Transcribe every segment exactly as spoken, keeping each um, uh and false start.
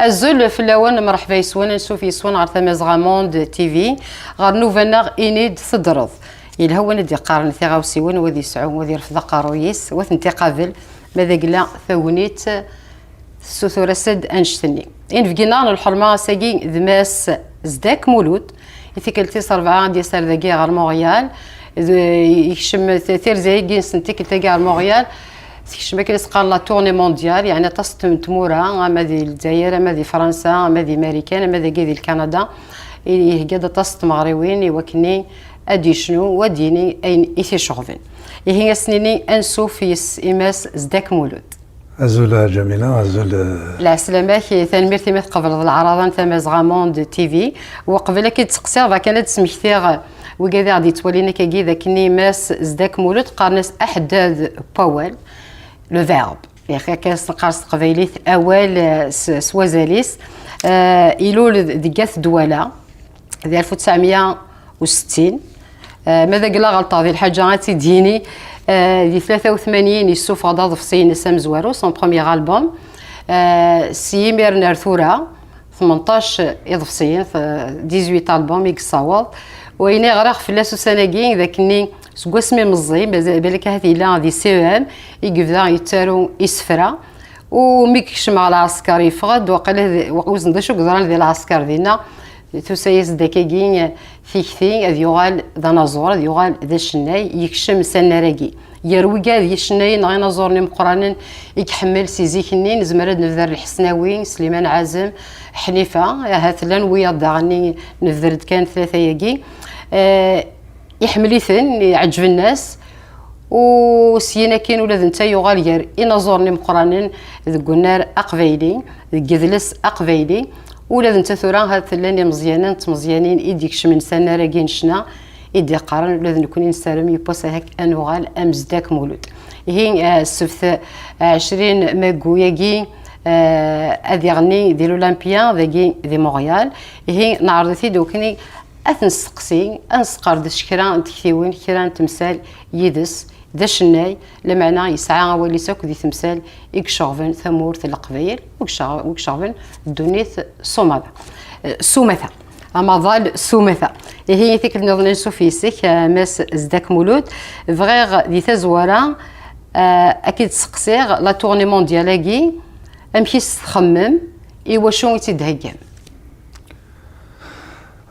Azul fell-awen, mṛeḥba yes-wen, ansuf yes-wen ɣer Tamazɣa Monde T V, ɣer nnuba-nneɣ Ini-d teddreḍ. Yelha win i d-iqqaren tiɣawsiwin, wa ad yesɛu, wa ad yerfed aqerruy-is, wa ad tent-iqabel, ma d agla tagnit tessutur-as-d annect-nni. Inebgi-nneɣ n lḥerma ass-agi d Mass Zeddak Mulud. I tikkelt tis ṛebɛa ad d-yas ar dagi ɣer Montréal. D-, yekcem t-, tirza-agi-ines n tikkelt-agi ɣer Montréal, tekcem akken i s-qqaren la tournée mondiale, yeɛni aṭas n tmura, ama di Lezzayer, ama di Fransa, ama di Marikan, ama dagi di Lkanada. I-, ihegga-d aṭas n tmeɣriwin i wakken ad d-yecnu, u ad d-yini ayen i t-iceɣben. Ihi, ad s-nini ansuf yes i Mass Zeddak Mulud. Azul a Ǧamila, azul. Lɛeslama-k, tanemmirt imi tqebleḍ leɛraḍa n Tamazɣa Monde T V. Uqbel ad k-id-seqsiɣ, bakan ad d-smektiɣ wigad i ɣ-d-yettwalin akkagi, d akken Mass Zeddak Mulud qqaren-as aḥeddad n wawal, le verbe. Yak akka s-neqqar s teqbaylit awal, eh, s, s wazal-is. Eh, ilul d-, deg At Dwala, di alef u tesɛemya u settin. Eh, ma d agla ɣelṭeɣ di lḥaǧa ad tt-id-yini, eh, di tlata u tmanyin yessufeɣ-d aḍebsi-ines amezwaru, son premier album. Eh, s yimiren ar tura, tmenṭac iḍebsiyen, t-, dix-huit albums i yessaweḍ. Wayen i ɣriɣ fell-as ussan-agi, d akken seg wasmi meẓẓi, mazal, balak ahat yella di C E M, i yebda yettaru isefra. U mi yekcem ɣer lɛesker, yeffeɣ-d, waqila d, ur ẓen d acu yeḍran di lɛesker dinna, tusa-yas-d akkagi tikti, ad yuɣal d anaẓur, ad yuɣal d acennay, yekcem s annar-agi. Gar wigad icennayen neɣ inaẓuren imeqqranen i iḥemmel si zik-nni, nezmer ad nebder Lḥesnawi, Sliman Ɛazem, Ḥnifa, ahat llan wiyaḍ daɣen i nebder-d kan tlata-agi. Eh, iḥemmel-iten, ɛeǧben-as, u syin akkin ula d netta yuɣal gar inaẓuren imeqqranen deg unnar aqbayli, deg yidles aqbayli. Ula d netta tura, ha-t-, llan imeẓyanen d tmeẓyanin i d-ikecmen s annar-agi n ccna, i d-iqqaren ula d nekkni nessaram yiwwas ahak ad nuɣal am Zeddak Mulud. Ihi, eh, ssebt, eh, ɛecrin maggu-yagi, eh, ad iɣenni di l'Olympia, dagi di Montréal. Ihi, neɛreḍ-it-id ukni ad t-nesteqsi, ad nesqerdec kra n tektiwin, kra n temsal yid-s. D acennay, lameɛna yesɛa awal-is akk di temsal i iceɣben tamurt n Leqbayel, u iceɣ-, u iceɣben ddunit s umata. Eh, s umata. Amaḍal s umata. Ihi, i tikkelt nniḍen ansuf yes-k, eh, Mass Zeddak Mulud. Bɣiɣ di tazwara, eh, ad k-id-seqsiɣ, la tournée mondiale-agi, amek i s-txemmem, i wacu i tt-id-theggam?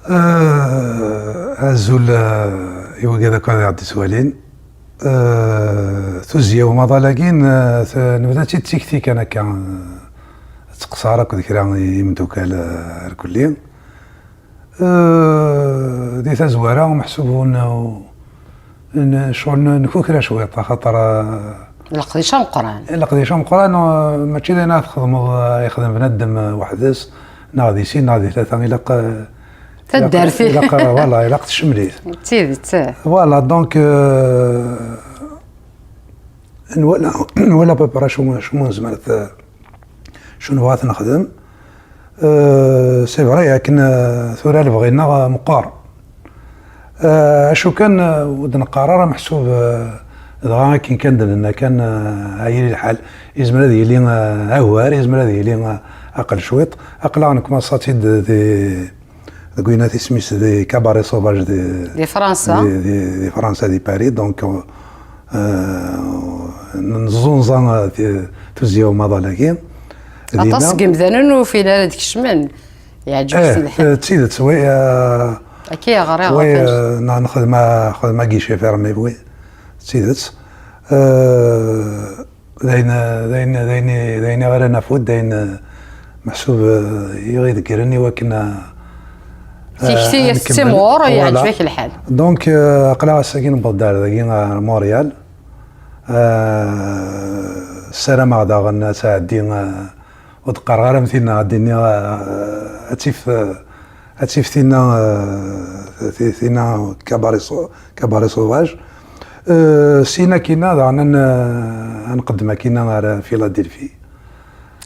Eh, azul, eh, i wigad akk ad aɣ-d-ittwalin. Eh, tuzzya umaḍal-agi, n-, t-, nebda-tt-id d tikti kan akka, eh, tettqeṣṣer akked kra n yimeddukal, eh, irkelli. Eh, di tazwara, meḥsub ur n-, n-, ccɣel n-, nkukra cwiṭ, axaṭer, eh, leqdic ameqqran. Leqdic ameqqran, eh, mačči d ayen ara txedmeḍ, eh, yexdem bnadem, eh, weḥd-s, neɣ di sin, neɣ di tlata, ilaq, eh, Taddart. Ilaq, ilaq, eh, voilà, ilaq tcemmel-it. D tidet, eh. Voilà, donc, eh, nwala, nwala à peu près acu, acu nezmer t-, acu nebɣa ad t-nexdem. Euh, c'est vrai, akken, euh, tura lebɣi-nneɣ, euh, meqqer. Euh, acu kan, euh, ur d-neqqar ara meḥsub, euh, dɣa akken kan d-nenna kan, euh, a yili lḥal, yezmer ad yili, euh, agar, yezmer ad yili, euh, aql cwiṭ. Aql-aɣ nekmaṣṣa-tt-id di, deg winat isem-is di Cabaret Sauvage di, di Fransa. Di, di, di Fransa, di Paris. Donc, euh, euh, neẓẓunẓa, euh, ti-, tuzzya umaḍal-agi. Aṭas n yimdanen ur ufin ara d-kecmen. Yeɛǧeb-asen lḥal. Eh, d tidet, oui, euh, akka i ɣriɣ, oui, ɣef euh, na-, nexdem a-, nexdem a guichet fermé, oui, d tidet. Euh, d ayen, d ayen, d ayen, d ayen i ɣran afud, d ayen, euh, meḥsub, euh, i ɣ-ideggren i wakken, euh, tikti euh, ad nkemmel. Tettimɣur, voilà. Yeɛǧeb-ak lḥal. Donc, euh, aql-aɣ ass-agi newweḍ-d ar dagi, ar Montréal. Euh, ssarameɣ daɣen ad tɛeddi, euh, ur d-qqareɣ ara am tinna, ad d-iniɣ, euh, ad tif, euh, ad tif tinna, euh, ti-, tinna Cabaret Sau-, Cabaret Sauvage. Euh, sin akkinna daɣen ad n-, ad nqeddem akkinna ar Philadelphie.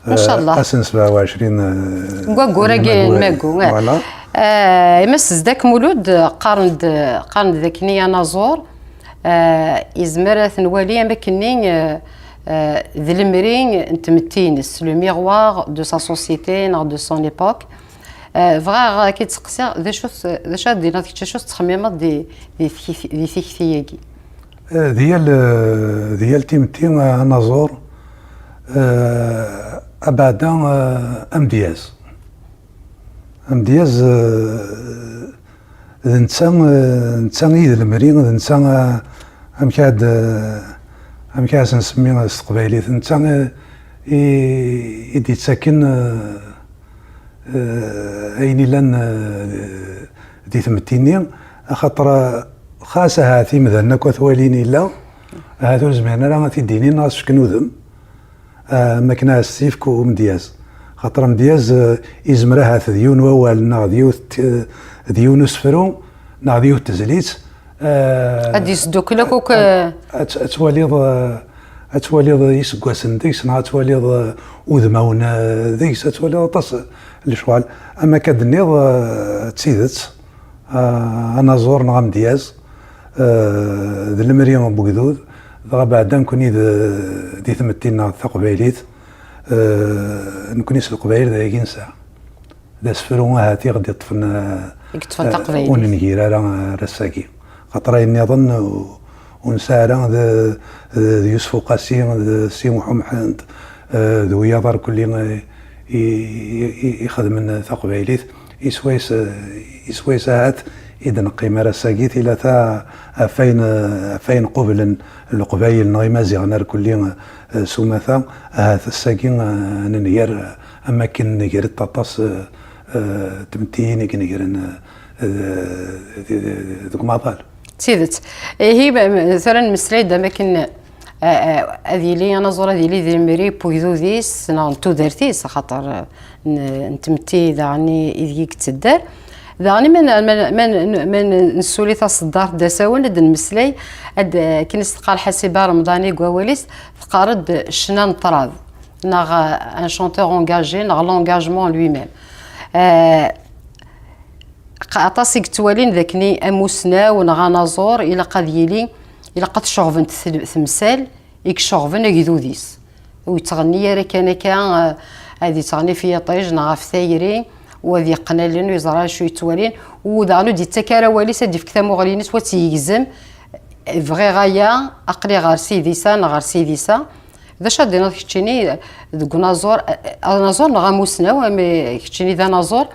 Inchallah. Euh, ass n sebɛa u ɛecrin, euh, deg waggur-agi n maggu, eh. Voilà. Eh, Mass Zeddak Mulud, qqaren-d, qqaren-d d akken i anaẓur, eh, yezmer ad t-nwali am akkenni, eh, eh, d lemri n tmetti-ines, le miroir de sa société neɣ de son époque. Eh, bɣiɣ ad k-id-seqsiɣ, d acu t-, d acu ad d-tiniḍ kečč, acu tettxemmimeḍ di, di tikti-, di tikti-agi? Eh, di yal, eh, di yal timetti, eh, anaẓur, eh, abeɛda, eh, amedyaz. Amedyaz, eh, d netta, eh, netta i d lemri, d netta, eh, amek ad, eh, amek ad s-nsemmi s teqbaylit, netta, eh, i, i d-yettaken, eh, eh, ayen illan, eh, di tmetti-nni, axaṭer, eh, xas ahat imdanen akk ad t-walin illa, ahat ur zmiren ara ad t-id-inin neɣ ad s-fken udem, eh, am akken ad s-t-yefk umedyaz. Xaṭer amedyaz, eh, izmer ahat d yiwen wawal, neɣ d yiwet t-, d yiwen usefru, neɣ d yiwet tezlit, eh, ad yesdukkel akk, akk, eh, ad, ad twaliḍ, eh, ad twaliḍ iseggasen deg-s, neɣ ad twaliḍ, eh, udmawen, eh, deg-s, ad twaliḍ aṭas n lecɣal. Am akka d-tenniḍ, eh, d tidet, eh, anaẓur neɣ amedyaz, eh, d lemri n wegdud, dɣa beɛda nekni d, di tmetti-nneɣ taqbaylit, eh, nekni s leqbayel d ayagi nesɛa. D asefru ahat i ɣ-d-iṭṭfen, eh, i yeṭṭfen eh, taqbaylit. Ur nengir ara, eh, ar ass-agi. Xaṭer ayen nniḍen, ur, ur nesɛi ara d, d, d Yusef Uqasi, d Si Muḥ Umḥend, eh, d wiyaḍ irkelli, eh, i, i, i, ixedmen taqbaylit. I swayes, eh, i swayes ahat i d-neqqim ar ass-agi, tilata ɣef wayen, eh, ɣef wayen qublen Leqbayel neɣ Imaziɣen irkelli, eh, s umata, ahat ass-agi, eh, nenger, eh, am akken negret aṭas, eh, eh, tmettiyin i inegren, eh, eh, deg umaḍal. D tidet. Ihi, ma-, ma-, tura nemmeslay-d am akken, eh, eh, ad yili anaẓur, ad yili d lemri n wegdud-is neɣ n tudert-is, axaṭer, eh, n, n tmetti daɣen i, ideg i yettedder. Daɣen, ma n-, ma n-, ma n-, ma n-, nessuli taṣeddart d asawen, ad d-nemmeslay, ad, akken i s-teqqar Ḥasiba Remḍani deg wawal-is, teqqar-d ccna n ṭṭrad, neɣ, eh, un chanteur engagé, neɣ l'engagement en lui-même. Eh, qa-, aṭas i yettwalin d akken amusnaw neɣ anaẓur ilaq ad yili, ilaq ad t-ceɣbent tel-, temsal i iceɣben agdud-is. Ur yettɣenni ara kan akka, eh, ad yettɣenni f yiṭij neɣ ɣef tayri, u ad yeqqen allen, ur yeẓri acu yettwalin, u daɣen ur d-yettak ara awal-is, ad d-yefk tamuɣli-ines, u ad tt-yegzem. Bɣiɣ aya, aql-i ɣer sidi-sa neɣ ɣer sidi-sa. D acu ad d-tiniḍ keččini deg unaẓur, anaẓur neɣ amusnaw, am keččini d anaẓur,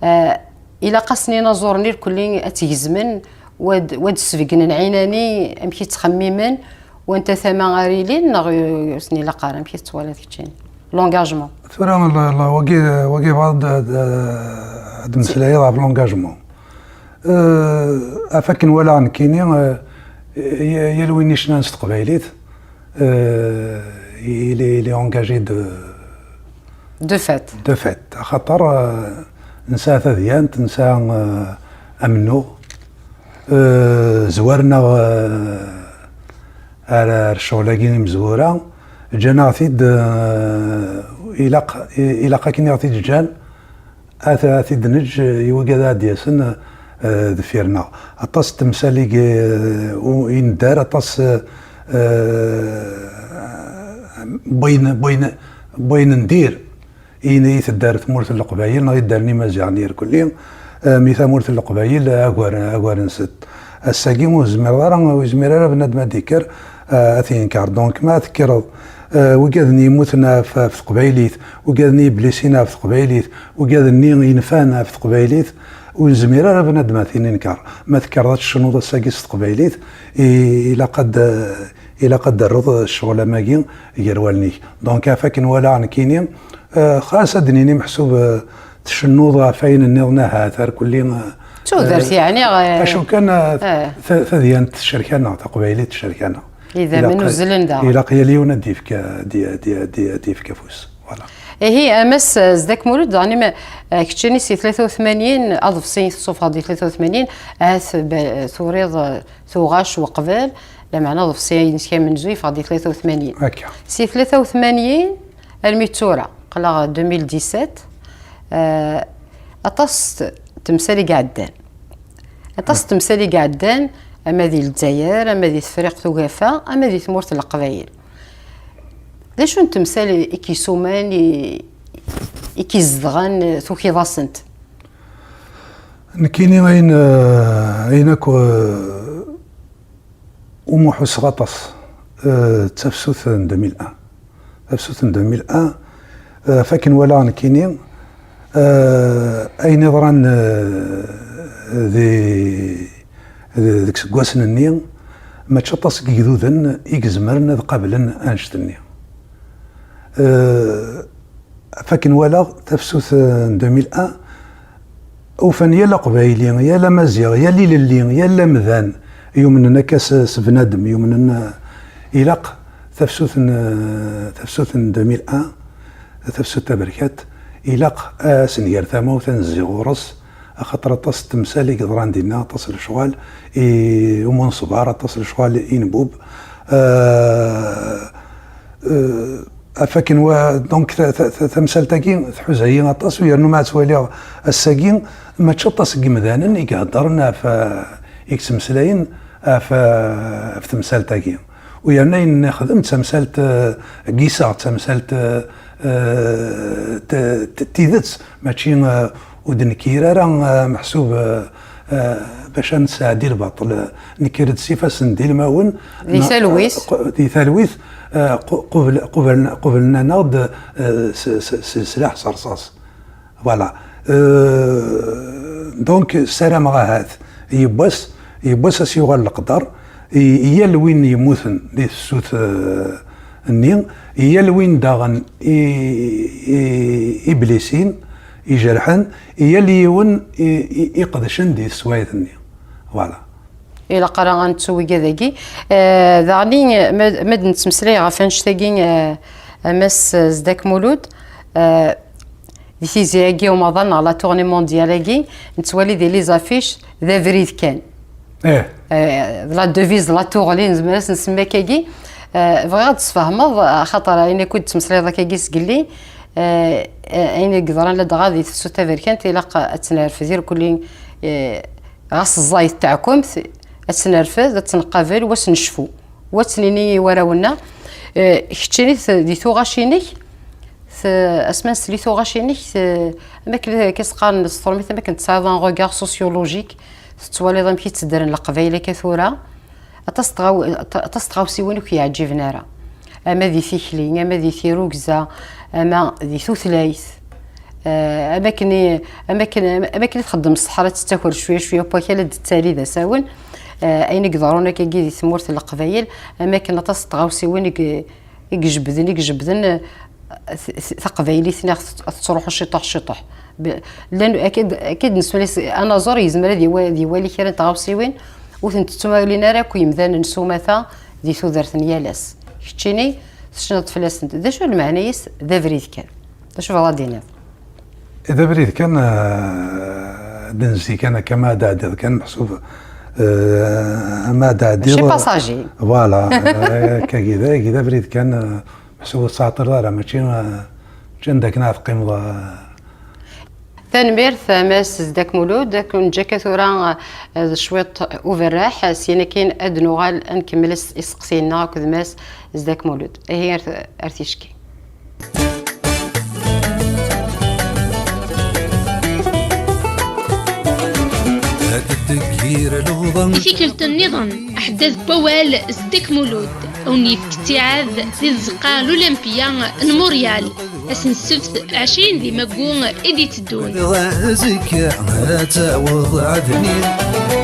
eh, ilaq-asen inaẓuren irkelli ad tt-gezmen, u ad, u ad d-sbeggnen ɛinani amek i ttxemmimen, u anta tama ara ilin, neɣ ur sen-ilaq ara? Amek i tettwaliḍ keččini l'engagement? Tura, la, la, wagi, wagi bɣiɣ ad, ad, ad d-mmeslayeɣ ɣef l'engagement. Eh, af akken walaɣ nekkini, eh, y-, yal win icnan s teqbaylit, eh, il est, il est engagé de, de fait. De fait. Axaṭer, eh, nesɛa tadyant, nesɛa, eh, amennuɣ, eh, zwaren-aɣ, eh, ar, ar ccɣel-agi imezwura, ǧǧan-aɣ-t-id, eh, ilaq, ilaq akken i ɣ-t-id-ǧǧan, ad, ad t-id-neǧǧ i wigad ad d-yasen, eh, deffir-nneɣ. Aṭas n temsal i, eh, u-, i nedder, aṭas, eh, n wayen, n wayen, n wayen n dir i, i tedder tmurt n Leqbayel, neɣ i ddren Imaziɣen irkelli, eh, mi tamurt n Leqbayel, eh, agar, agar-nsent. Ass-agi ur zmireḍ ara, ur yezmir ara bnadem ad d-ikker, eh, ad t-yenker. Donc, ma tekkreḍ, eh, wigad-nni yemmuten ɣef, ɣef teqbaylit, wigad-nni yeblisin ɣef teqbaylit, wigad-nni yenfan ɣef teqbaylit, ur yezmir ara bnadem ad t-yenker. Ma tekkreḍ ad tecnuḍ ass-agi s teqbaylit, i, ilaq ad, ilaq ad d-terreḍ ccɣel am wagi gar wallen-ik. Donc, af akken walaɣ nekkini, eh, xas ad d-nini meḥsub, eh, tcennuḍ ɣef wayen nniḍen ahat, ar kulli, eh, d tudert, eh, yeɛni, eh, acu kan, eh, eh, ta-, tadyant tcerk-aneɣ, taqbaylit tcerk-aneɣ. Idammen ilaq, uzzlen daɣen. Ilaq yal yiwen ad d-yefk, ad d-, ad d-, ad d-, ad d-yefk afus. Voilà. Ihi, a Mass Zeddak Mulud, daɣen, ma, eh, keččini si tlata u tmanyin, aḍebsi i tessufɣeḍ di tlata u tmanyin, ahat ba-, turiḍ, eh, tuɣac uqbel, lameɛna aḍebsi-inek amenzu yeffeɣ di tlata u tmanyin. Akka. Si tlata u tmanyin armi d tura, aql-aɣ deux mille dix-sept, eh, aṭas n temsal i iɛeddan. Aṭas n temsal i iɛeddan, ama di Lezzayer, ama di Tefriqt Ugafa, ama di tmurt n Leqbayel. D acu n temsal i k-isuman, i, i k-izedɣen, tukiḍ-asent? Nekkini ayen, eh, ayen akk, eh, umi ḥusseɣ aṭas, eh, d tafsut n deux mille un. Tafsut n deux mille un, eh, ɣef akken walaɣ nekkini, eh, ayen iḍran, eh, di, di, deg iseggasen-nni, mačči aṭas n yigduden i izemren ad qablen annect-nni. Eh, Ɣef akken walaɣ, tafsut, eh, n deux mille un, ufan yal Aqbayli, yal Amaziɣ, yal ilelli, yal amdan yumnen akka s, s bnadem, yumnen, eh, ilaq tafsut n, eh, tafsut n deux mille un, tafsut taberkat, ilaq, eh, ad s-nger tamawt, ad nezzi ɣur-s, axaṭer aṭas n temsal i yeḍran dinna, aṭas n lecɣal i umuneṣbar, aṭas n lecɣal i nbub. Eh, eh, Af akken wa, donc, ta-, ta-, ta-, tamsalt-agi tḥuza-yi aṭas, u yernu ma ad twaliɣ ass-agi, mačči aṭas n yimdanen i iheddren ɣef, eh, i yettmeslayen ɣef, eh, ɣef temsalt-agi. U yerna ayen nexdem d tamsalt, eh, n yiseɣ, d tamsalt, eh, eh, t-, t-, tidet, mačči, eh, ur d-nekkir ara, eh, meḥsub, eh, eh, bac ad nesɛeddi lbaṭel. Eh, nekker-d s ifassen d ilmawen. Di talwit. Qu-, di talwit, eh, qu-, qubel-, qubel-, qublen-aneɣ-d, eh, s, s, s, s leḥs rṣaṣ. Voilà. Euh, donc, ssarameɣ ahat yiwwas, yiwwas ad s-yuɣal leqder i, i yal win yemmuten di tefsut, euh, nni, i yal win daɣen i, i, i blisin, ijerḥen, i yal yiwen i, i, iqedcen di teswayt-nni. Voilà. Ilaq ara ad nettu wigad-agi. Eh, daɣen, ma, ma d-nettmeslay ɣef annect-agi, eh, a Mass Zeddak Mulud, eh, di tizi-agi umaḍal neɣ la tournée mondiale-agi, nettwali di les affiches d abrid kan. Eh. Eh, d la devise, la tournée, nezmer ad s-nsemmi akkagi. Eh, bɣiɣ ad d-tesfehmeḍ, axaṭer ayen akk i d-tettmeslayeḍ akkagi sgelli, eh, eh, ayen i yeḍran ladɣa di tefsut taberkant, ilaq ad tt-nerfed irkelli, eh, ɣas ẓẓayet teɛkumt, ad tt-nerfed, ad tt-nqabel, wa s-necfu, wa tt-nini i warraw-nneɣ. Eh, keččini t-, di tuɣac-inek, t-, asma nsel i tuɣac-inek, t-, am akken akka s-qqaren s tṛumit, am akken tesɛiḍ un regard sociologique, tettwaliḍ amek i tteddren Leqbayel akka tura, aṭas n tɣaw-, aṭas n tɣawsiwin ur k-yeɛǧiben ara, ama di tikli, ama di tirugza, ama di tutlayt. Eh, am akken i, am akken, am akken i txeddem ṣṣeḥra, ad tettaker cwiya cwiya n wakal ad d-tali d asawen. Eh, ayen i iḍerrun akkagi di tmurt n Leqbayel, am akken aṭas n tɣawsiwin i i ijebden, i ijebden, eh, t-, t-, taqbaylit-nni ad tettruḥu ciṭuḥ ciṭuḥ. Llan, akka d-, akka d-nesmel anaẓur yezmer ad iwa-, ad iwali kra n tɣawsiwin ur tent-ttwalin ara akk yimdanen s umata di tudert n yal ass. Keččini tecniḍ fell-asent. D acu lmeɛna-is? D abrid kan. D acu bɣiḍ ad d-tiniḍ? D abrid kan, eh, ad d-nezzi kan akka, ma ad ɛeddiḍ kan, meḥsub, eh, ma ad ɛeddiḍ. Mačči passager. Voilà, eh, akka, d abrid kan, eh, meḥsub ur tettɛeṭṭileḍ ara, mačči, eh, mačči anda akken ad teqqimeḍ, eh. Tanemmirt, a Mass Zeddak Mulud. Ad ken-neǧǧ akka tura, eh, d cwiṭ uberraḥ, syin akin ad nuɣal ad nkemmel is-, iseqsiyen-nneɣ akked Mass Zeddak Mulud. Ihi ar t-, ar ticki. I tikkelt nniḍen, aḥeddad n wawal Zeddak Mulud, a wen-yefk ttiɛad di tzeqqa n l'Olympia n Montréal, ass n ssebt ɛecrin di maggu i d-iteddun. Azekka ad taweḍ Ɛedni,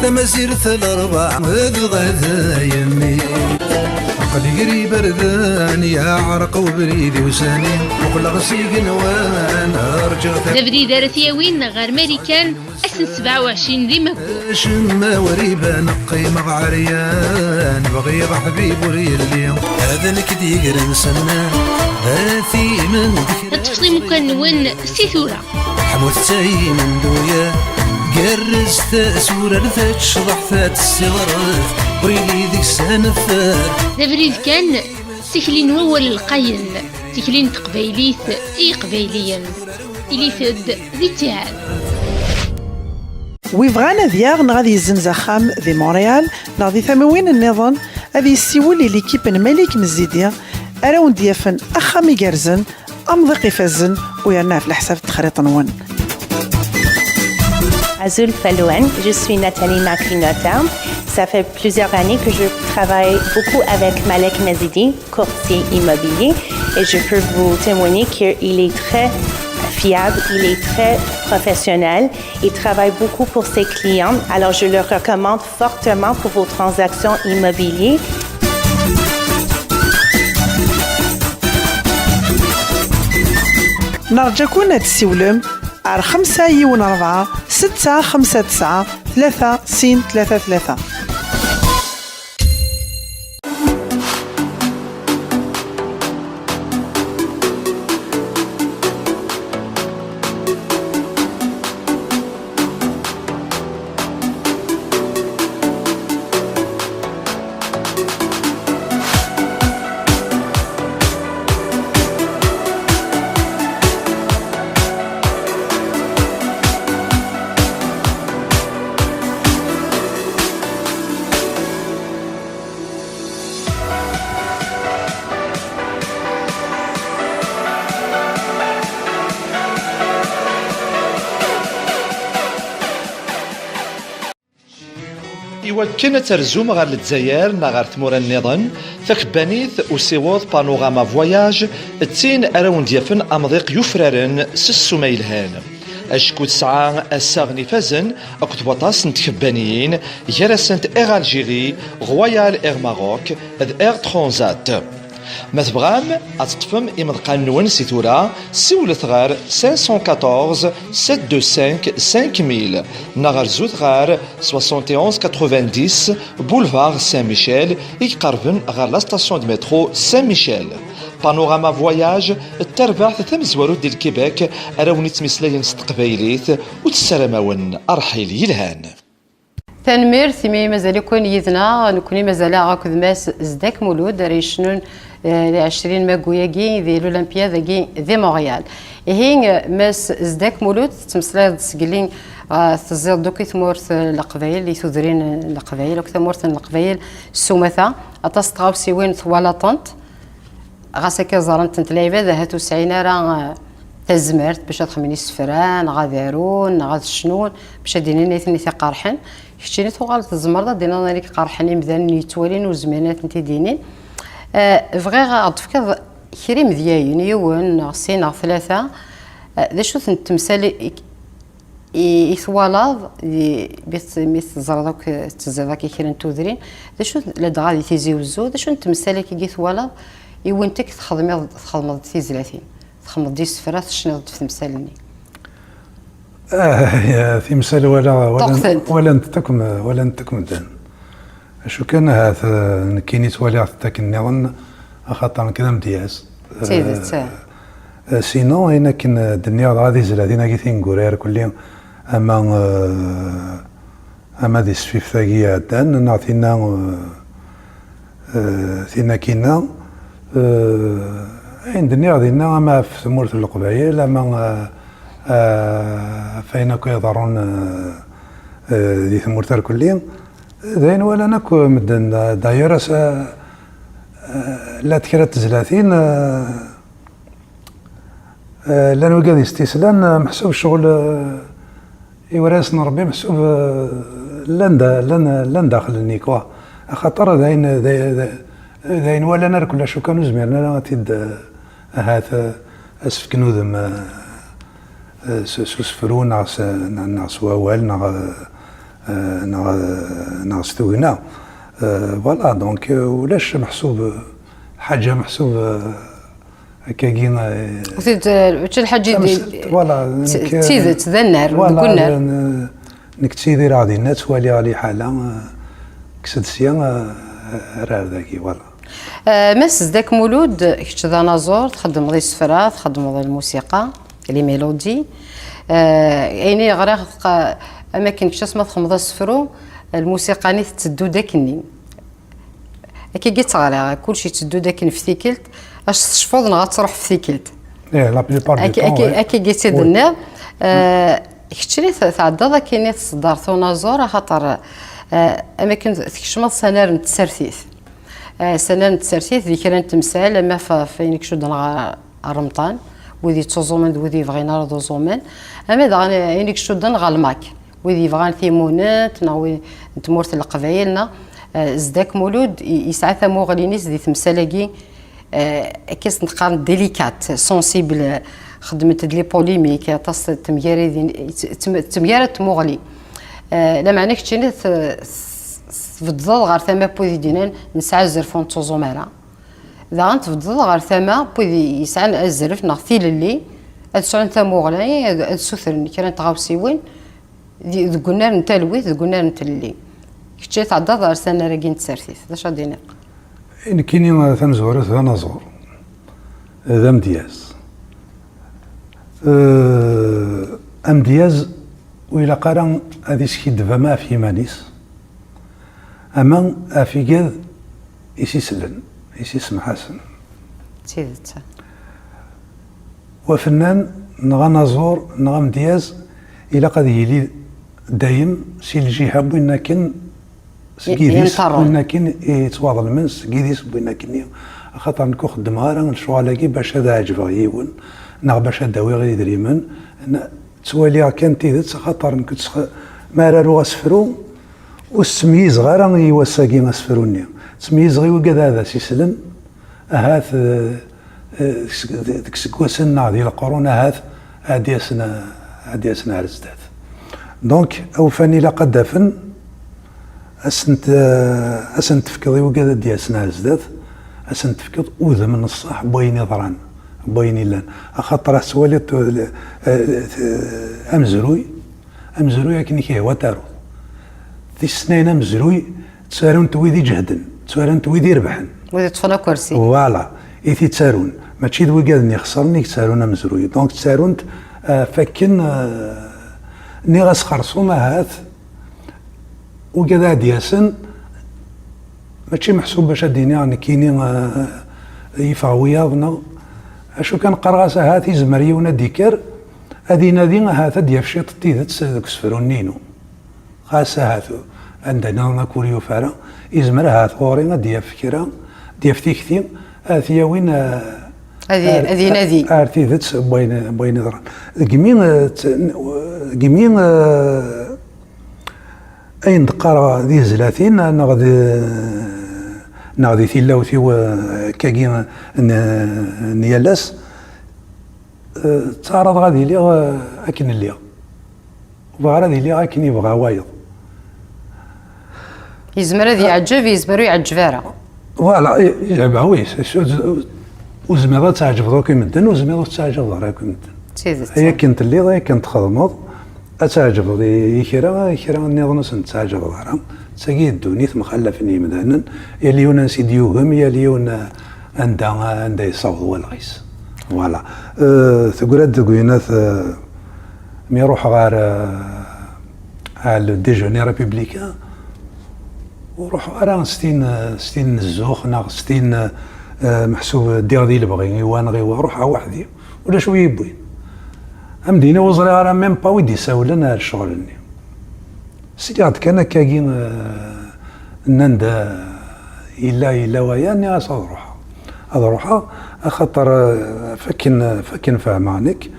tamazirt n Leṛbeɛ dɣa d ayenni. Aql-i gar iberdan, yeɛreq ubrid i usani, muqleɣ s igenwan, rǧiɣ ta- D abrid ara t-yawin ɣer Marikan, ass n sebɛa u ɛecrin di Maggu. Acemma ur iban, qqimeɣ ɛeryan, bɣiɣ aḥbib ur yelli. Ad nekk d-yegren s nnan, ad t-imen d kra. Ad tefḍ imukan-nwen si tura. Ḥmut tayen n duya, gerrez tasura, tecḍeḥ ta tessiɣret, ur yelli deg-s aneffer. D abrid kan, tikli n wawal lqayen, tikli n teqbaylit i yeqbayliyen. Ilit-d di ttiɛad. Wi bɣan ad yaɣ neɣ ad yezzenz axxam di Montréal neɣ di tamiwin nniḍen, ad yessiwel i l'équipe n Malik Mezidi, ara wen-d-yafen axxam igerrzen, amḍiq ifazen, u yerna ɣef leḥsab n texriḍt-nwen. Azul fell-awen, je suis Nathalie Macrinota. Ça fait plusieurs années que je travaille beaucoup avec Malek Nazidi, courtier immobilier, et je peux vous témoigner qu'il est très fiable, il est très professionnel, il travaille beaucoup pour ses clients. Alors, je le recommande fortement pour vos transactions immobilières. Nerǧa-ken ad tessiwlem ar xemsa yiwen rebɛa setta xemsa tesɛa tlata sin tlata tlata. Iwakken ad terzum ɣer Lezzayer neɣ ɣer tmura nniḍen, takebbanit usiweḍ Panorama Voyage d tin ara wen-d-yafen amḍiq yufraren s ssuma yelhan. Acku tesɛa assaɣen ifazen akked waṭas n tkebbaniyin, gar-asent Air Algérie, Royal Air Maroc d Air Transat. Ma tebɣam ad teṭṭfem imeḍqan-nwen si tura, siwlet ɣer cinq cent quatorze, sept deux cinq, cinq mille neɣ rzut ɣer soixante et onze quatre-vingt-dix boulevard Saint-Michel, i iqerben ɣer la station de métro Saint-Michel. Panorama Voyage d tarbaɛt tamezwarut di Lkibek ara wen-ittmeslayen s teqbaylit, u tessaram-awen ṛṛḥil yelhan. Tanemmirt imi mazal-iken yid-neɣ, nekkni mazal-aɣ akked Mass Zeddak Mulud ara yecnun eh, les عشرين mayu-agi di l'Olympiade-agi di Montréal. Ihi, eh, Mass Zeddak Mulud, tettmeslayeḍ-d sgelli, eh, teẓẓiḍ-d akk i tmurt n Leqbayel, i tudrin n Leqbayel, akk tamurt n Leqbayel s umata, aṭas n tɣawsiwin twalaḍ-tent, ɣas akka ẓrant-tent lɛibad, ahat ur sɛin ara, eh, tazmert bac ad xedmen isefra, neɣ ad arun, neɣ ad cnun, bac ad d-inin i ten-iqerḥen. Keččini tuɣaleḍ tzemreḍ ad d-tiniḍ ayen i iqerḥen imdanen yettwalin ur zmiren ad tent-id-inin. Eh, bɣiɣ ad d-tefkeḍ kra imedyayen, yiwen neɣ sin neɣ tlata, eh, d acu-tent temsal i, i, i twalaḍ, di, mi t-, mi teẓriḍ akk, teẓẓiḍ akk i kra n tudrin, d acu ladɣa di Tizi Wezzu, d acu n temsal akkagi i twalaḍ, i went-ak txedmeḍ, txedmeḍ-d tizlatin, txedmeḍ-d isefra, tecniḍ-d f temsal-nni? Ah, ya, timsal wala, walan-, Ṭṭuqtent. Walant akk m-, walant akk medden. Acu kan, ahat, eh, nekkini ttwaliɣ-t akken nniḍen, axaṭer nekk d amedyaz. D tidet, eh, eh, sinon, ayen akken, eh, d-nniɣ dɣa di zlatin-agi tineggura irkelli, ama, eh, ama di tesfift-agi iɛeddan, neɣ tinna, eh, eh, tinna kinna, eh, ayen d-nniɣ dinna, ama ɣef tmurt n Leqbayel, ama, eh, eh, ɣef ayen akk iḍerrun, eh, eh, di tmurt irkelli, d ayen walan akk medden. D'ailleurs, ass-, eh, llant kra n tezlatin, eh, Eh, llan wigad yestislan, eh, meḥsub ccɣel, eh, iwras n Rebbi, meḥsub, eh, llan da-, llan, llan daxel-nni, quoi. Axaṭer d ayen, d, d, d ayen walan ar kulac, ukan ur zmiren ara ad t-id, eh, ahat, eh, ad s-fken udem, eh, eh, s, s usefru neɣ s, neɣ, neɣ s wawal, neɣ, eh, neɣ, eh, neɣ s tugna. Eh, voilà, donc, eh, ulac meḥsub, eh, lḥaǧa meḥsub, eh, Akkagi, eh, Ur t-id-, eh, mačči lḥaǧa i d-, tamsalt, voilà, d nekk, tidet, d annar, voilà, deg unnar. N-, nekk ttidireɣ dinna, ttwaliɣ liḥala, eh, kkes-d sya, eh, ar ar dagi, voilà. Eh, Mass Zeddak Mulud, kečč d anaẓur, txeddmeḍ isefra, txeddmeḍ lmusiqa, les mélodies. Eh, ayen i ɣriɣ, tqa-, am akken kečč asma txedmeḍ asefru, lmusiqa-nni tetteddu-d akkenni. Akkagi tt-ɣriɣ, kullec yetteddu-d akken f tikkelt, ac tecfuḍ neɣ ad truḥ f tikkelt. Eh, la plupart du temps, ouais. Akkagi tt-id-tenniḍ. Eh, keččini t-, tɛeddaḍ akkin i tseddart unaẓur, axaṭer, eh, am akken tkecmeḍ s anar n tsertit. Ssana n tsertit di kra n temsal, ama ɣef, ɣef ayen icudden ɣer remṭan, wid yettuẓumen d wid yebɣin ara ad uẓumen, ama daɣen ayen icudden ɣer lmak, wid yebɣan timunent neɣ wid n tmurt n Leqbayel neɣ, eh, Zeddak Mulud i-, yesɛa tamuɣli-ines di temsal-agi, eh, akka s-neqqaren délicate, sensible, xeddment-d les polémiques, aṭas n temgaradin, ttem-, ttemgarad tmuɣli. Eh, lameɛna keččini t-, s-, tbeddeḍ ɣer tama n wid i d-yennan nesɛa azref ur nettuẓum ara. Daɣen tbeddeḍ ɣer tama n wid yesɛan azref neɣ tilelli ad sɛun tamuɣli, ad, ad sutren kra n tɣawsiwin di, deg unnar n talwit, deg unnar n tlelli. Kečč tɛeddaḍ ɣer tanara-agi n tsertit, d acu ad d-tiniḍ? Nekkini, eh, tamezwarut d anaẓur, eh, d amedyaz. Eh, amedyaz ur ilaq ara ad iskiddeb ama ɣef yiman-is, ama ɣef igad i s-isellen, i s-isemḥasen. D tidet. Wafennan neɣ anaẓur neɣ amedyaz ilaq ad yili dayem si lǧiha n win akken seg yidis, yenṭerren, win akken yettwaḍelmen seg yidis n win akken, axaṭer nekk ur xeddmeɣ ara lecɣal-agi bac ad ɛeǧbeɣ yiwen neɣ bac ad d-awiɣ idrimen. N-, ttwaliɣ kan tidet, axaṭer nekk ttx-, mi ara aruɣ asefru, ur s-ttmeyyizeɣ ara i wass-agi asefru-nni. Ttmeyyizeɣ i wigad ad as-islen, ahat, eh, eh, deg seg-, deg iseggasen neɣ di leqrun, ahat ad d-yasen, ad d-yasen ar zdat. Donc, awfan ilaq ad d-afen, ad sen-t-, eh, ad sen-tefkeḍ i wigad ad d-yasen ar zdat, ad sen-tefkeḍ udem n ṣṣeḥ n wayen iḍran, n wayen illan. Axaṭer ad twaliḍ, eh, eh, amezruy, amezruy akken i k-ihwa taruḍ. Tis snat amezruy, ttarun-t wid iǧehden, ttarun-t wid irebḥen. Wid iṭṭfen akersi. Voilà, i t-ittarun. Mačči d wigad-nni ixesren i yettarun amezruy. Donc, ttarun-t, eh, fakken, eh, nniɣ-as xersum ahat, wigad ad d-yasen, mačči meḥsub bac ad d-iniɣ nekkini, eh, yeffeɣ wiyaḍ, neɣ acu kan, qqareɣ-as ahat izmer yiwen ad d-ikker, ad inadi ahat ad d-yaf ciṭ n tidet deg usefru-nni-inu. Xas ahat anda nniḍen akk ur yufi ara, yezmer ahat ɣur-i ad d-yaf kra, ad d-yaf tikti, ad t-yawin, eh, ad i-, ar, ad inadi ar tidet n wayen, n wayen iḍran. Degmi, eh, t-, degmi, eh, ayen d-qqareɣ di tezlatin neɣ di, neɣ di tilawt-iw, eh, akkagi n, n yal ass, eh, ttaɛraḍeɣ ad iliɣ, eh, akken lliɣ. Bɣiɣ ara ad iliɣ akken yebɣa wayeḍ. Yezmer ad yeɛǧeb, yezmer ur yeɛǧeb ara. Voilà, i-, i-, bah oui, c'est sûr, ur zmireḍ ad tɛeǧbeḍ akk i medden, ur zmireḍ ur tettɛeǧbeḍ ara akk i medden. D tidet. Ay akken telliḍ, ay akken txedmeḍ, ad tɛeǧbeḍ i, i kra, i kra nniḍen ur sen-tettɛeǧbeḍ ara. D tagi i ddunit, mxallafen yimdanen, yal yiwen ansi d-yugem, yal yiwen, eh, anda, anda yessaweḍ walɣ-is. Voilà. Euh, teggra-d deg uyennat, euh, mi ruḥeɣ ɣer, euh, ɣer le déjeuner républicain, ur ruḥeɣ ara s tin, s tin n zzux neɣ s tin, euh, meḥsub ddiɣ di lebɣi i wa neɣ i wa, ruḥeɣ weḥd-i, ulac wi yi-wwin. Am din ur ẓriɣ ara même pas wi d-isawlen ar ccɣel-nni. Sliɣ-d kan akkagi, eh, nnan-d, eh, yella, yella waya, nniɣ-as ad ruḥeɣ. Ad ruḥeɣ, axaṭer, eh, fakken, fakken fehmeɣ nekk,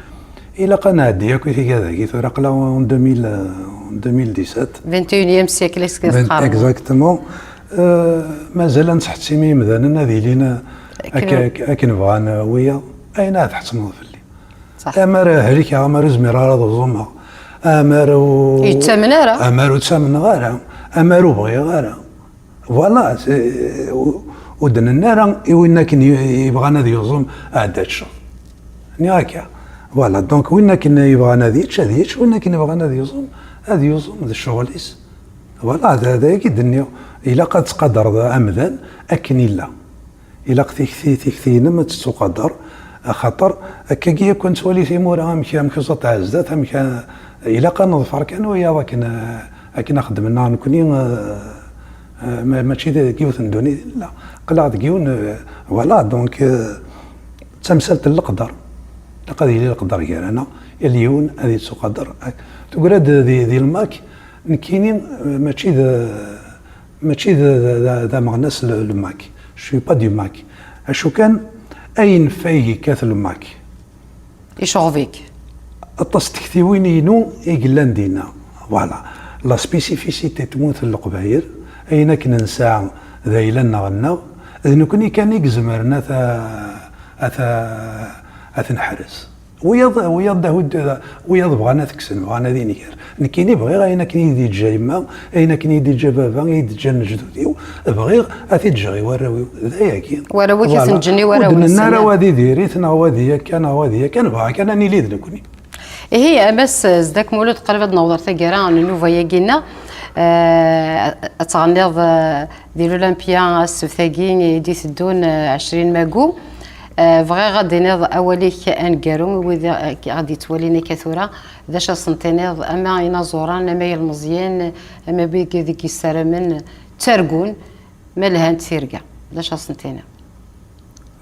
ilaq ad nɛeddi akk i tigad-agi, tura aql-aɣ en deux mille, eh, en deux mille dix-sept. Vingt et unième siècle, est-ce que teqqareḍ? Exactement. Eh, mazal ad nettḥettim i yimdanen ad ilin, eh, akken, akken, akken bɣan, eh, wiyaḍ. Ayen ad tḥettmeḍ fell-i. Amar helkeɣ, amar ur zmireɣ ara ad uẓumeɣ, amar ur yettamen ara, amar ur ttamneɣ ara, amar ur bɣiɣ ara. Voilà, c'est, ur, ur d-nenna ara i win akken y-, yebɣan ad yuẓum, ɛedda tecceḍ. Nniɣ akka. Voilà, donc win akken yebɣan ad yečč, ad yečč, win akken yebɣan ad yuẓum, ad yuẓum, d ccɣel-is. Voilà, d, d ayagi i d-nniɣ. Ilaq ad tettqadareḍ amdan akken illa. Ilaq tikti, tikti-inem ad tettuqader, axaṭer akkagi akk nettwali timura amek, amek uẓaṭ ar zdat, amek a-, ilaq ad neḍfer kan wiyaḍ akken, akken ad xedmen neɣ nekkni, eh, eh, ma-, mačči deg yiwet n ddunit i nella. Aql-aɣ deg yiwen, eh, voilà, donc, eh, d tamsalt n leqder. Ilaq ad yili leqder gar-aneɣ, yal yiwen ad yettuqader. Teggra-d di, di lmak, nekkini, eh, mačči d, mačči d, d, d, d ameɣnas le, le mak. Je suis pas du MAK. Acu kan, ayen f ay yekkat le MAK. Iceɣb-ik. Aṭas n tektiwin-inu i yellan dinna. Voilà. La spécificité n tmurt n Leqbayel, ayen akken nesɛa d ayla-nneɣ-nneɣ, d nekkni kan i izemren ad t-, ad t-, ad t-neḥrez. Wiyaḍ, wiyaḍ, wiyaḍ bɣan ad t-kksen, bɣan ad iniger. Nekkini bɣiɣ ayen akken i yi-d-yeǧǧa yemma, ayen akken i yi-d-yeǧǧa baba, i yi-d-ǧǧan lejdud-iw, bɣiɣ ad t-id-ǧǧeɣ i warraw-iw. D ayagi. Warraw-ik i voilà. Ten-ǧǧen i warraw-nsen. Ur d-nenna ara wa d Idirit, neɣ wa d yakka, neɣ wa d yakka, nebɣa kan ad nili d nekkni. Ihi, a Mass Zeddak Mulud, qrib ad naweḍ ar taggara n nnuba-agi-nneɣ. Eh, ad tɣenniḍ, eh, di l'Olympia, ssebt-agi i d-iteddun, eh, ɛecrin magu. Eh, bɣiɣ ad d-tiniḍ awal-ik aneggaru i wid i ɣ-d-yettwalin akka tura, d acu ad sen-tiniḍ, ama inaẓuren, ama ilmeẓyen, ama wid deg yessaramen, ttargun, ma lhant tirga, d acu ad sen-tiniḍ?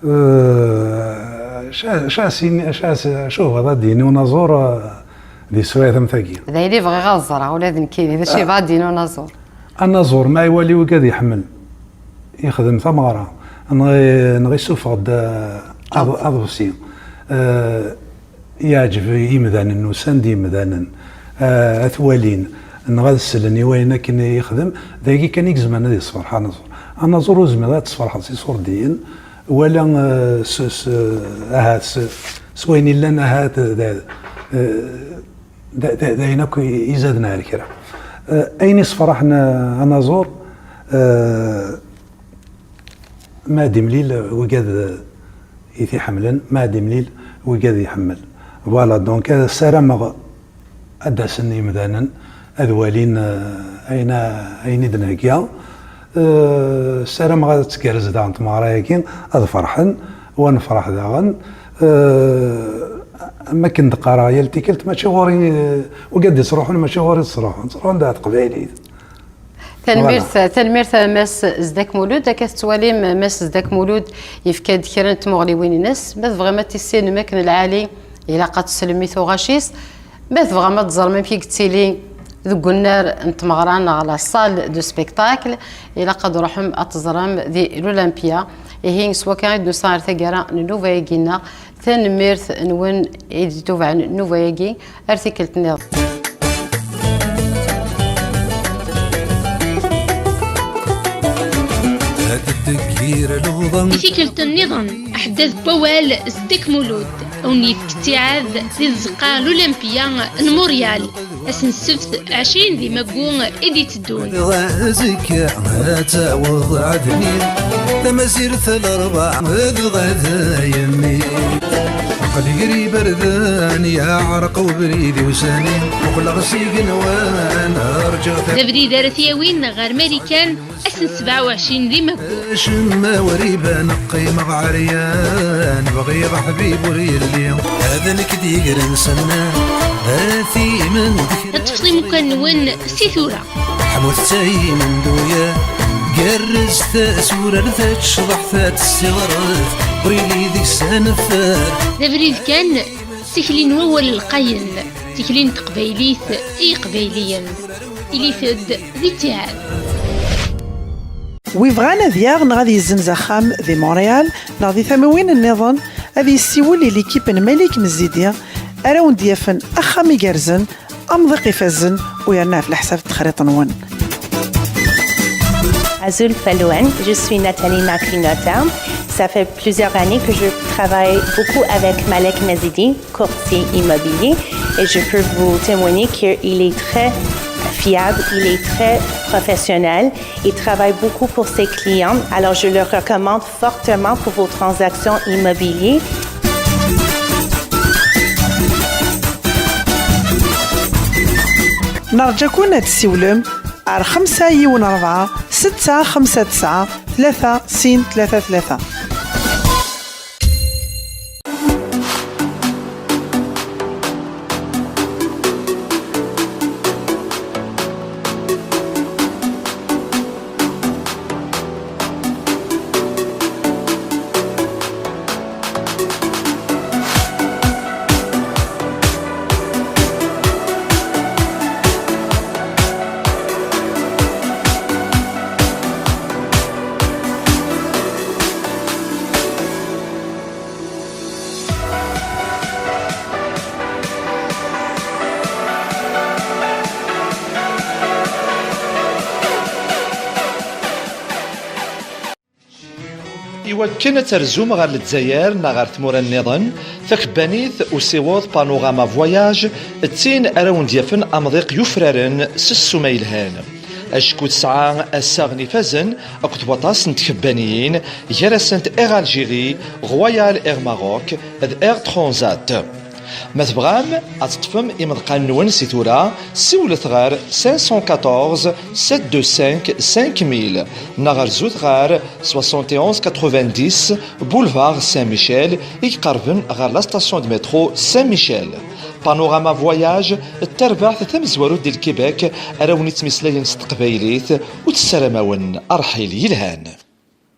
Eh, ca-, ca-, sin-, ca-, ca-, acu bɣiḍ ad d-yini unaẓur, eh, di sswayat am tagi? D ayen i bɣiɣ ad ẓreɣ ula d nekkini, d acu yebɣa ad d-yini unaẓur? Anaẓur, ma iwali wigad iḥemmel, yexdem tameɣra, neɣ, neɣ isuffeɣ-d, eh, aḍ-, aḍebsi. Eh, yeɛǧeb i yimdanen, usan-d yimdanen, eh, ad t-walin, neɣ ad slen i wayen akken i yexdem, d ayagi kan i izemren ad yessefreḥ anaẓur. Anaẓur ur zmireḍ ad tesferḥeḍ s iṣurdiyen, wala, eh, s, s, ahat s, s wayen illan ahat d, eh, d, d, d ayen akk i, izaden ar kra. Eh, ayen isefraḥen, eh, anaẓur, eh, ma ad imlil wigad i t-iḥemmlen, ma ad imlil wigad iḥemmel. Voilà, donc, eh, ssarameɣ ad d-asen yimdanen ad walin, eh, ayen, ayen i d-nhegga. Eh, ssarameɣ ad tgerrez daɣen tmeɣra-agi, ad ferḥen, wa nefreḥ daɣen. Eh, am akken d-qqareɣ yal tikkelt, mačči ɣur-i, eh, wigad d-ittruḥun, mačči ɣur-i ttruḥun, ttruḥun-d ar teqbaylit. Tanemmirt, voilà. Tanemmirt a Mass Zeddak Mulud. Akka tettwalim, Mass Zeddak Mulud yefka-d kra n tmuɣliwin-ines. Ma tebɣam ad tissinem akken lɛali, ilaq ad teslem i tuɣac-is. Ma tebɣam ad teẓrem amek i yettili deg unnar n tmeɣra neɣ la salle de spectacle, ilaq ad truḥem ad teẓrem di l'Olympia. Ihi, s wakka i d-nusa ar taggara n nnuba-agi-nneɣ. Tanemmirt-nwen i d-itubɛen nnuba-agi. Ar tikkelt nniḍen. Ad d-teggir luḍa. I tikkelt nniḍen, aḥeddad n wawal Zeddak Mulud, a wen-yefk ttiɛad di tzeqqa n l'Olympia n Montréal, ass n ssebt ɛecrin di maggu i d-iteddun. Azekka ad taweḍ ɛedni, tamazirt n rebɛa dɣa d ayemmi. Aql-i gar iberdan, yeɛreq ubrid i usani, muqleɣ s igenwan, rǧiɣ. D abrid ara t-yawin ɣer Marikan, ass n sebɛa u ɛecrin di maggu. Acemma ur iban, qqimeɣ ɛeryan, bɣiɣ aḥbib ur yelli. Ad nekk d-yegren s annar, ara t-imen d kra. Ad teṭṭfeḍ imukan-nwen si tura. Ḥmut d tayimenduya, gerrez tasura, tecḍeḥ, tessiɣret, ur yelli deg-s aneffer. D abrid kan, tikli n wawal lqayen, tikli n teqbaylit i yiqbayliyen. Ilit-d di ttiɛad. Wi bɣan ad yaɣ neɣ ad yezzenz axxam di Montréal neɣ di tamiwin nniḍen, ad yessiwel i l'équipe n Malik Mezidi, ara wen-d-yafen axxam igerrzen, amḍiq ifazen, u yerna ɣef leḥsab n texriḍt-nwen. Azul fell-awen, je suis Nathalie Macri-Notin. Ça fait plusieurs années que je travaille beaucoup avec Malek Mezidi, courtier immobilier, et je peux vous témoigner qu'il est très fiable, il est très professionnel, il travaille beaucoup pour ses clients. Alors, je le recommande fortement pour vos transactions immobilières. Nerǧa-ken ad tessiwlem ar xemsa yiwen rebɛa setta xemsa tesɛa tlata sin tlata tlata. Iwakken ad terzum ɣer Lezzayer neɣ ɣer tmura nniḍen, takebbanit usiweḍ Panorama Voyage d tin ara wen-d-yafen amḍiq yufraren s ssuma yelhan. Acku tesɛa assaɣen ifazen akked waṭas n tkebbaniyin, gar-asent Air Algérie, Royal Air Maroc d Air Transat. Ma tebɣam ad teṭṭfem imeḍqan-nwen si tura, siwlet ɣer cinq cent quatorze, sept deux cinq, cinq mille neɣ rzut ɣer soixante et onze quatre-vingt-dix boulevard Saint-Michel, i iqerben ɣer la station de métro Saint-Michel. Panorama Voyage d tarbaɛt tamezwarut di Lkibek ara wen-ittmeslayen s teqbaylit, u tessaram-awen ṛṛḥil yelhan.